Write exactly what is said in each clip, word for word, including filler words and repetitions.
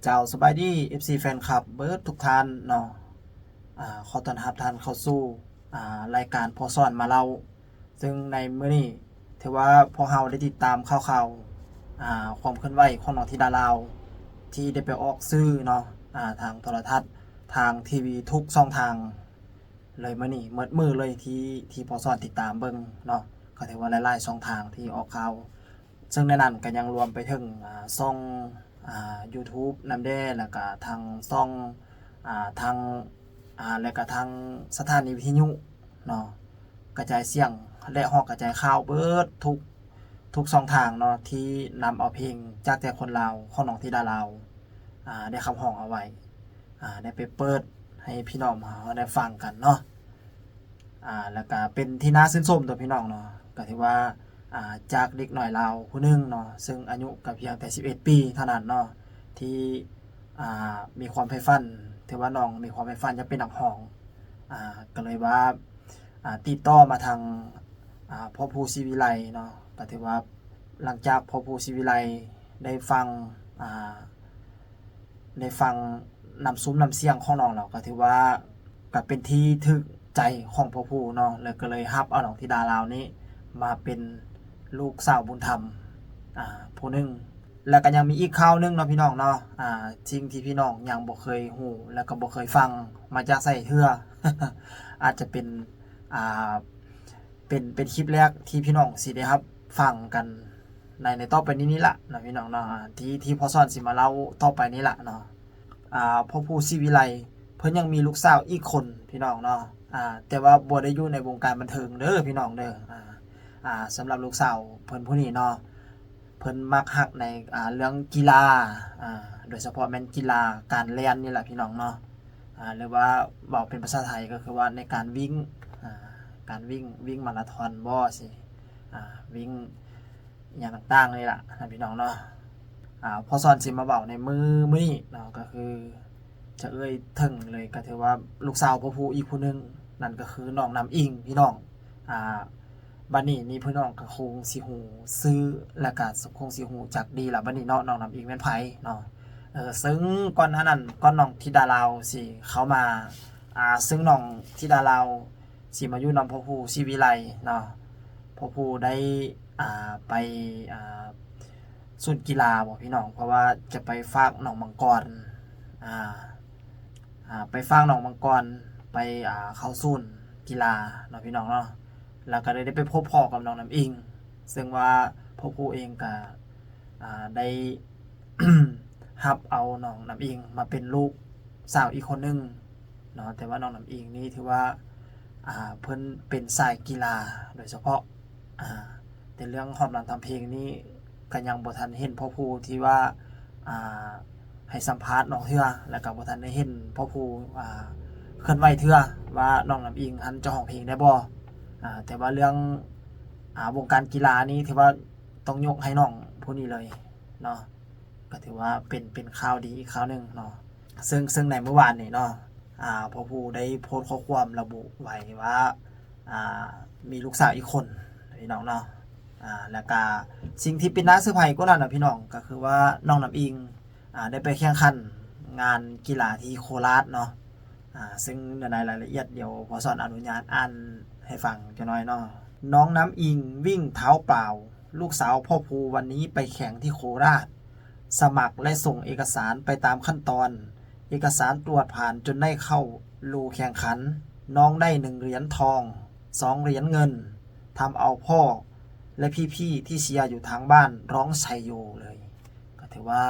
เจ้า สบายดี เอฟซี แฟนคลับเบิดทุกท่านเนาะ อ่า ขอต้อนรับท่านเข้าสู่ อ่า รายการพ่อสอนมาเล่า ซึ่งในมื้อนี้ถือว่าพวกเราได้ติดตามข่าวๆ อ่า ความเคลื่อนไหวของน้องธิดาลาว ที่ได้ไปออกสื่อเนาะ อ่า ทางโทรทัศน์ ทางทีวีทุกช่องทางเลย มื้อนี้หมดมื้อเลยที่ ที่พ่อสอนติดตามเบิ่งเนาะ ก็ถือว่าหลายๆ ช่องทางที่ออกข่าว ซึ่งในนั้นก็ยังรวมไปถึง อ่า ช่อง อ่า ยูทูบนำแด่ แล้วก็ทางช่อง อ่า ทาง อ่า แล้วก็ทางสถานีวิทยุเนาะ กระจายเสียงและฮอกกระจายข่าวเบิดทุก ทุกช่องทางเนาะ ที่นำเอาเพลงจากใจคนลาวของน้องธิดาลาว อ่า ได้ขับฮ้องเอาไว้ อ่า ได้ไปเปิดให้พี่น้องเฮาได้ฟังกันเนาะ อ่า แล้วก็เป็นที่น่าชื่นชมตัวพี่น้องเนาะ ก็ถือว่า อ่า จากเด็กน้อยลาวผู้หนึ่งเนาะ ซึ่งอายุก็เพียงแต่สิบเอ็ดปีเท่านั้นเนาะ ที่ อ่า มีความใฝ่ฝัน ถือว่าน้องมีความใฝ่ฝันอยากเป็นนักฮ้อง อ่า ก็เลยว่า อ่า ติดต่อมาทาง อ่า พ่อภูศรีวิไลเนาะ ก็ถือว่าหลังจากพ่อภูศรีวิไลได้ฟัง อ่า ได้ฟังน้ำซุมน้ำเสียงของน้องแล้ว ก็ถือว่าก็เป็นที่ถูกใจของพ่อภูเนาะ แล้วก็เลยรับเอาน้องธิดาลาวนี้มาเป็นลูกสาวบุญธรรม อ่า ผู้หนึ่ง แล้วก็ยังมีอีกข่าวหนึ่งเนาะพี่น้องเนาะ อ่า สิ่งที่พี่น้องยังบ่เคยฮู้ แล้วก็บ่เคยฟังมาจากไสเทื่อ อาจจะเป็น อ่า เป็น เป็นคลิปแรกที่พี่น้องสิได้รับฟังกันใน ในต่อไปนี้นี่ล่ะเนาะพี่น้องเนาะ อ่า ที่ ที่พ่อสอนสิมาเล่าต่อไปนี้ล่ะเนาะ อ่า พ่อภูศรีวิไล เพิ่นยังมีลูกสาวอีกคนพี่น้องเนาะ อ่า แต่ว่าบ่ได้อยู่ในวงการบันเทิงเด้อพี่น้องเด้อ อ่า อ่า สำหรับลูกสาวเพิ่นผู้นี้เนาะ เพิ่นมักฮักใน อ่า เรื่องกีฬา อ่า โดยเฉพาะแม่นกีฬาการแล่นนี่แหละพี่น้องเนาะ อ่า หรือว่าเว้าเป็นภาษาไทยก็คือว่าในการวิ่ง อ่า การวิ่ง วิ่งมาราธอนบ่ซี้ อ่า วิ่งอิหยังต่างๆ นี่ล่ะนะพี่น้องเนาะ อ่า พ่อสอนสิมาเว้าในมื้อ มื้อนี้เนาะ ก็คือจะเอ่ยถึงเลย ก็ถือว่าลูกสาวพ่อภูอีกผู้หนึ่ง นั่นก็คือน้องน้ำอิงพี่น้อง อ่า บัดนี้นี่พี่น้องก็คงสิฮู้ชื่อ และก็คงสิฮู้จักดีล่ะ บัดนี้เนาะ น้องน้ำอิงแม่นไผเนาะ เออ ซึ่งก่อนหน้านั้น ก่อนน้องธิดาลาวสิเข้ามา อ่า ซึ่งน้องธิดาลาวสิมาอยู่นำพ่อภูศรีวิไลเนาะ พ่อภูได้ อ่า ไป อ่า ศูนย์กีฬาบ่พี่น้อง เพราะว่าจะไปฝากน้องมังกร อ่า อ่า ไปฝากน้องมังกร ไป อ่า เข้าศูนย์กีฬาเนาะพี่น้องเนาะ แล้วก็ได้ ได้ไปพบพ้อกับน้องน้ำอิง ซึ่งว่าพ่อภูเองก็ อ่า ได้ รับเอาน้องน้ำอิงมาเป็นลูกสาวอีกคนหนึ่งเนาะ แต่ว่าน้องน้ำอิงนี่ถือว่า อ่า เพิ่นเป็นสายกีฬาโดยเฉพาะ อ่า แต่เรื่องฮ้องรำทำเพลงนี่ก็ยังบ่ทันเห็นพ่อภูที่ว่า อ่า ให้สัมภาษณ์น้องเทื่อ แล้วก็บ่ทันได้เห็นพ่อภู อ่า เคลื่อนไหวเทื่อ ว่าน้องน้ำอิงหั้นจะฮ้องเพลงได้บ่ อ่า แต่ว่าเรื่อง อ่า วงการกีฬานี่ถือว่าต้องยกให้น้องผู้นี้เลยเนาะ ก็ถือว่าเป็น เป็นข่าวดีอีกข่าวหนึ่งเนาะ ซึ่ง ซึ่งในเมื่อวานนี้เนาะ อ่า พ่อภูได้โพสต์ข้อความระบุไว้ว่า อ่า มีลูกสาวอีกคนพี่น้องเนาะ อ่า แล้วก็สิ่งที่เป็นน่าเซอร์ไพรส์กว่านั้นนะพี่น้อง ก็คือว่าน้องน้ำอิง อ่า ได้ไปแข่งขันงานกีฬาที่โคราชเนาะ อ่า ซึ่งในรายละเอียดเดี๋ยวพ่อสอนอนุญาตอ่านให้ฟังจักหน่อยเนาะ น้องน้ำอิงวิ่งเท้าเปล่า ลูกสาวพ่อภูวันนี้ไปแข่งที่โคราช สมัครและส่งเอกสารไปตามขั้นตอน เอกสารตรวจผ่านจนได้เข้าลงแข่งขัน น้องได้หนึ่งเหรียญทอง สองเหรียญเงิน ทำเอาพ่อและพี่ๆที่เชียร์อยู่ทางบ้านร้องชัยโยเลย ก็ถือว่า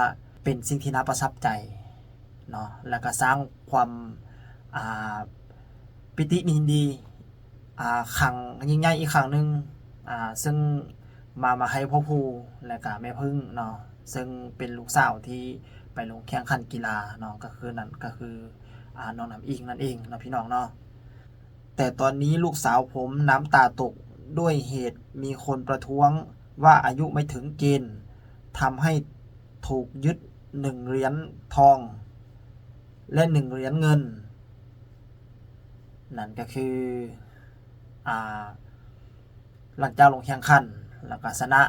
เป็นสิ่งที่น่าประทับใจเนาะ แล้วก็สร้างความ อ่า ปิติยินดี อ่า ครั้งยิ่งใหญ่อีกครั้งหนึ่ง อ่า ซึ่งมา มาให้พ่อภูและก็แม่ผึ้งเนาะ ซึ่งเป็นลูกสาวที่ไปลงแข่งขันกีฬาเนาะ ก็คือนั่นก็คือ อ่า น้องน้ำอิงนั่นเองเนาะพี่น้องเนาะ แต่ตอนนี้ลูกสาวผมน้ำตาตกด้วยเหตุมีคนประท้วงว่าอายุไม่ถึงเกณฑ์ ทำให้ถูกยึดหนึ่งเหรียญทอง และหนึ่งเหรียญเงิน นั่นก็คือ อ่า หลังจากลงแข่งขันแล้วก็ชนะ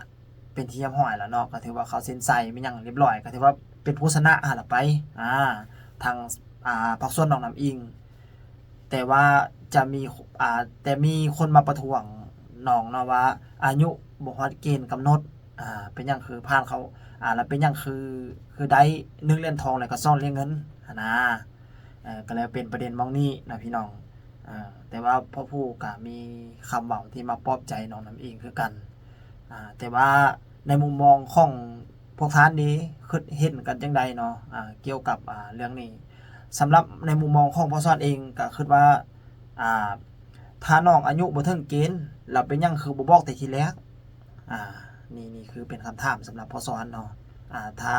ไป เป็นที่เรียบร้อยแล้วเนาะ ก็ถือว่าเขาเซ็นใส่แม่นหยังเรียบร้อย ก็ถือว่าเป็นผู้ชนะหั่นล่ะไป อ่า ทาง อ่า ภาคส่วนน้องน้ำอิง แต่ว่าจะมี อ่า แต่มีคนมาประท้วงน้องเนาะว่าอายุบ่ฮอดเกณฑ์กำหนด อ่า เป็นหยังคือผ่านเขา อ่า แล้วเป็นหยังคือ คือได้หนึ่งเหรียญทองแล้วก็สองเหรียญเงินหั้นนะ เอ่อ ก็เลยเป็นประเด็นหม่องนี้นะพี่น้อง อ่า แต่ว่าพ่อผู้ก็มีคำเว้าที่มาปลอบใจน้องน้ำอิงคือกัน อ่า แต่ว่าในมุมมองของพวกท่านนี้คิดเห็นกันจั่งใดเนาะ อ่า เกี่ยวกับ อ่า เรื่องนี้ สำหรับในมุมมองของพ่อสอนเองก็คิดว่า อ่า ถ้าน้องอายุบ่ถึงเกณฑ์ แล้วเป็นหยังคือบ่บอกแต่ทีแรก อ่า นี่ นี่คือเป็นคำถามสำหรับพ่อสอนเนาะ อ่า ถ้า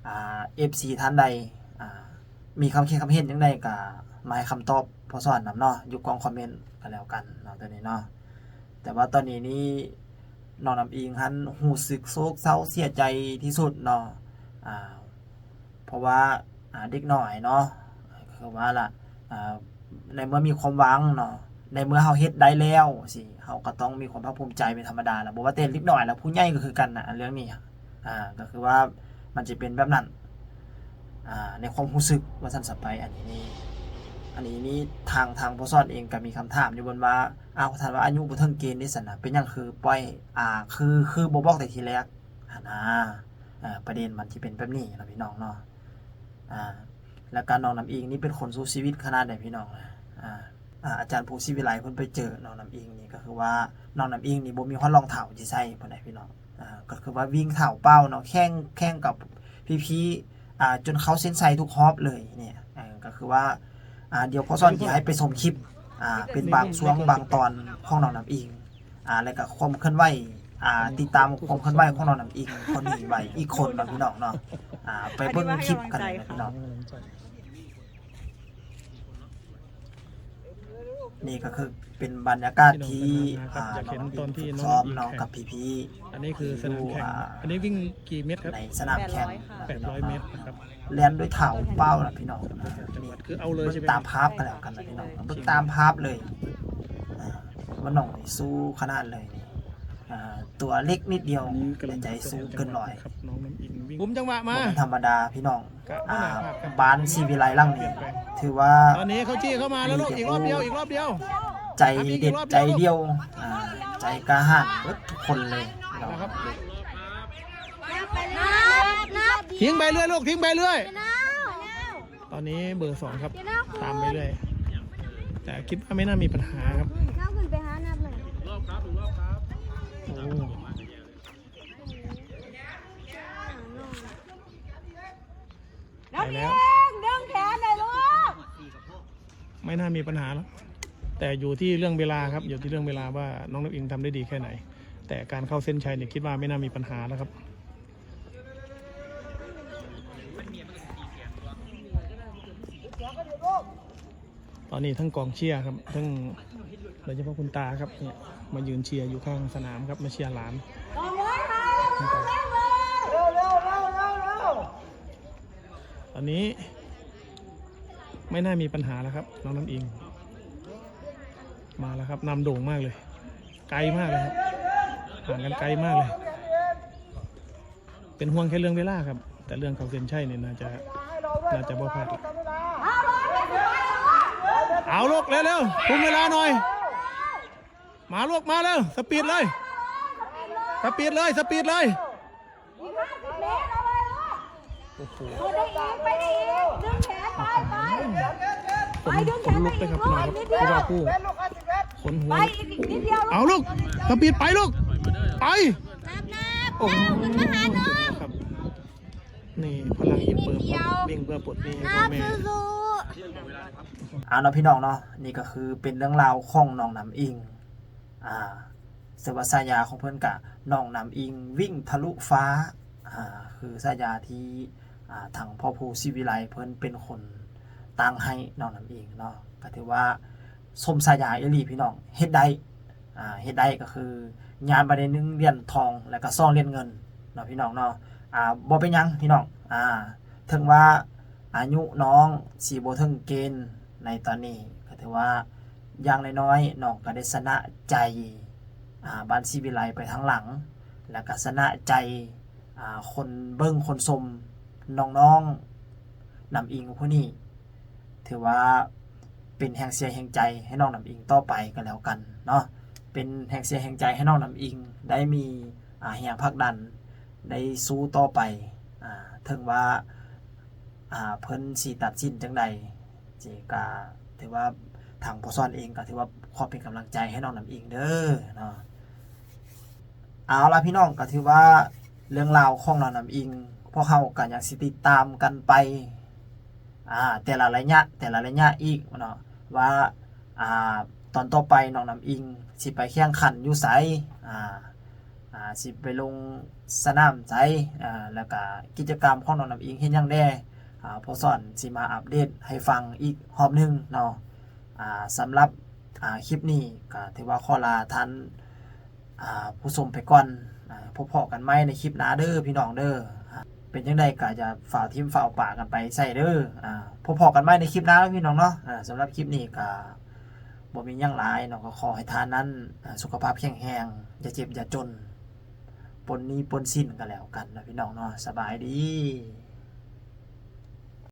อ่า เอฟซี ท่านใด อ่า มีความคิดความเห็นจั่งใดก็มาให้คำตอบพ่อสอนนำเนาะ อยู่กล่องคอมเมนต์ก็แล้วกันเนาะ ตัวนี้เนาะ แต่ว่าตอนนี้นี่น้องน้ำอิงหั้นรู้สึกโศกเศร้าเสียใจที่สุดเนาะ อ่า เพราะว่า อ่า เด็กน้อยเนาะ คือว่าล่ะ อ่า ในเมื่อมีความหวังเนาะ ในเมื่อเฮาเฮ็ดได้แล้วสิ เฮาก็ต้องมีความภาคภูมิใจเป็นธรรมดาล่ะ บ่ว่าแต่เด็กน้อยล่ะ ผู้ใหญ่ก็คือกันน่ะ เรื่องนี้ อ่า ก็คือว่ามันจะเป็นแบบนั้น อ่า ในความรู้สึกว่าซั่นซะไป อันนี้นี่ อันนี้นี่ทาง ทางพ่อสอนเองก็มีคำถามอยู่บนว่า อ้าว ถ้าว่าอายุบ่ถึงเกณฑ์นี่ซั่นน่ะ เป็นหยังคือปล่อย อ่า คือ คือบ่บอกแต่ทีแรกหั้นนะ อ่า ประเด็นมันสิเป็นแบบนี้เนาะพี่น้องเนาะ อ่า แล้วก็น้องน้ำอิงนี่เป็นคนสู้ชีวิตขนาดใดพี่น้องนะ อ่า อ่า อาจารย์ภูศิวิไลเพิ่นไปเจอน้องน้ำอิงนี่ก็คือว่าน้องน้ำอิงนี่บ่มีฮอดรองเท้าสิใส่เพิ่นน่ะพี่น้อง อ่า ก็คือว่าวิ่งเท้าเปล่าเนาะ แข่ง แข่งกับพี่ๆ อ่า จนเข้าเส้นชัยทุกรอบเลยเนี่ย อ่า ก็คือว่า อ่า เดี๋ยวพ่อสอนสิให้ไปชมคลิป อ่า เป็นบางช่วงบางตอนของน้องน้ำอิง อ่า แล้วก็ความเคลื่อนไหว อ่า ติดตามความเคลื่อนไหวของน้องน้ำอิงคนนี้ไว้อีกคนเนาะพี่น้องเนาะ อ่า ไปเบิ่งคลิปกันเลยนะพี่น้อง นี่ก็คือเป็นบรรยากาศที่ พี่น้อง อ่า กำลังมาครับ อยากเห็น น้อง ตอนที่ น้อง ซ้อม น้อง เนาะ กับพี่ๆ อันนี้คือสนามแข่ง อยู่ อ่า อันนี้วิ่งกี่เมตรครับ ในสนามแข่ง แปดร้อยเมตรนะครับ แล่นด้วยเท้าเปล่านะพี่น้อง จังหวัดคือเอาเลยใช่ไหม เบิ่งตามภาพกันแล้วกันนะพี่น้อง เบิ่งตามภาพเลย อ่า ว่าน้องนี่สู้ขนาดเลยนี่ อ่า ตัวเล็กนิดเดียว อันนี้กำลัง แต่ใจสู้เกินร้อย ครับ น้องน้ำอิงวิ่ง คุมจังหวะมา บ่ธรรมดาพี่น้อง อ่า บ้านศิวิไลหลังนี้ ถือว่า ตอนนี้เขาจี้เข้ามาแล้วลูก อีกรอบเดียว อีกรอบเดียว ใจเด็ดใจเดี่ยว อ่า ใจกล้าหาญเบิดทุกคนเลยเนาะ นะครับ ทิ้งไปเรื่อยลูก ทิ้งไปเรื่อย ตอนนี้เบอร์สองครับ ตามไปเรื่อย แต่คิดว่าไม่น่ามีปัญหาครับ น้าขึ้นไปหานับหน่อย โอ้ น้ำ ไปแล้ว อิงดึงแขนหน่อยลูก ไม่น่ามีปัญหาแล้ว แต่อยู่ที่เรื่องเวลาครับ อยู่ที่เรื่องเวลาว่าน้องน้ำอิงทำได้ดีแค่ไหน แต่การเข้าเส้นชัยเนี่ยคิดว่าไม่น่ามีปัญหาแล้วครับ ตอนนี้ทั้งกองเชียร์ครับ ทั้ง โดยเฉพาะคุณตาครับ เนี่ย มายืนเชียร์อยู่ข้างสนามครับ มาเชียร์หลาน ตอนนี้ ไม่น่ามีปัญหาแล้วครับ น้องน้ำอิง มาแล้วครับ นำโด่งมากเลย ไกลมากเลยครับ ห่างกันไกลมากเลย เป็นห่วงแค่เรื่องเวลาครับ แต่เรื่องเขาเส้นชัยเนี่ยน่าจะ น่าจะบ่พลาดละ เอาลูก เร็วๆ คุมเวลาหน่อย มาลูก มาเร็ว สปีดเลย สปีดเลย สปีดเลย อีกห้าสิบเมตร เอาเลยลูก โอ้โห เอาได้อีก ไปได้อีก ดึงแขนไป ไป คน ไป ดึงแขนไป ขนลุกเลยครับ อีก พี่น้องครับ นิดเดียว เพราะว่าผู้ ขนหัว ไปอีกนิดเดียวลูก เอาลูก สปีดไปลูก ไป นับนับ โอ้โห ก้าวขึ้นมาหาน้อง ครับ นี่พลังฮิปเปอร์ครับ วิ่งเพื่อปลดหนี้ให้พ่อแม่ นับสู้ๆ เอาเนาะพี่น้องเนาะ นี่ก็คือเป็นเรื่องราวของน้องน้ำอิง อ่า ซึ่งว่าฉายาของเพิ่นกะน้องน้ำอิงวิ่งทะลุฟ้า อ่า คือฉายาที่ อ่า ทางพ่อผู้ศิวิไลเพิ่นเป็นคนตั้งให้น้องน้ำอิงเนาะ ก็ถือว่าสมฉายาอีหลีพี่น้อง เฮ็ดได้ อ่า เฮ็ดได้ก็คือยามไปได้หนึ่งเหรียญทอง แล้วก็สองเหรียญเงินเนาะพี่น้องเนาะ อ่า บ่เป็นหยังพี่น้อง อ่า ถึงว่าอายุน้องสิบ่ถึงเกณฑ์ในตอนนี้ ก็ถือว่าอย่างน้อยๆ น้องก็ได้ชนะใจ อ่า บ้านศิวิไลไปทางหลัง แล้วก็ชนะใจ อ่า คนเบิ่งคนชมน้องๆ น้ำอิงผู้นี้ ถือว่าเป็นแฮงเชียร์แฮงใจให้น้องน้ำอิงต่อไปก็แล้วกันเนาะ เป็นแฮงเชียร์แฮงใจให้น้องน้ำอิงได้มี อ่า แฮงผลักดัน ได้สู้ต่อไป อ่า ถึงว่า อ่า เพิ่นสิตัดสินจั่งใด เจก็ถือว่าทางพ่อสอนเองก็ถือว่าขอเป็นกำลังใจให้น้องน้ำอิงเด้อเนาะ เอาละพี่น้อง ก็ถือว่าเรื่องราวของน้องน้ำอิง พวกเฮาก็ยังสิติดตามกันไป อ่า แต่ละระยะ แต่ละระยะอีกเนาะ ว่า อ่า ตอนต่อไปน้องน้ำอิงสิไปแข่งขันอยู่ไส อ่า อ่า สิไปลงสนามไส อ่า แล้วก็กิจกรรมของน้องน้ำอิงเฮ็ดหยังแด่ อ่า พ่อสอนสิมาอัปเดตให้ฟังอีกรอบหนึ่งเนาะ อ่า สำหรับ อ่า คลิปนี้ก็ถือว่าขอลาท่าน อ่า ผู้ชมไปก่อน อ่า พบพ้อกันใหม่ในคลิปหน้าเด้อพี่น้องเด้อ อ่า เป็นจั่งใดก็อย่าฝ่าวถิ่มฝ่าวปะกันไปไสเด้อ อ่า พบพ้อกันใหม่ในคลิปหน้าเด้อพี่น้องเนาะ อ่า สำหรับคลิปนี้ก็บ่มีหยังหลายเนาะ ก็ขอให้ท่านนั้น อ่า สุขภาพแข็งแรง อย่าเจ็บอย่าจน ปลดหนี้ปลดสินก็แล้วกันนะพี่น้องเนาะ สบายดี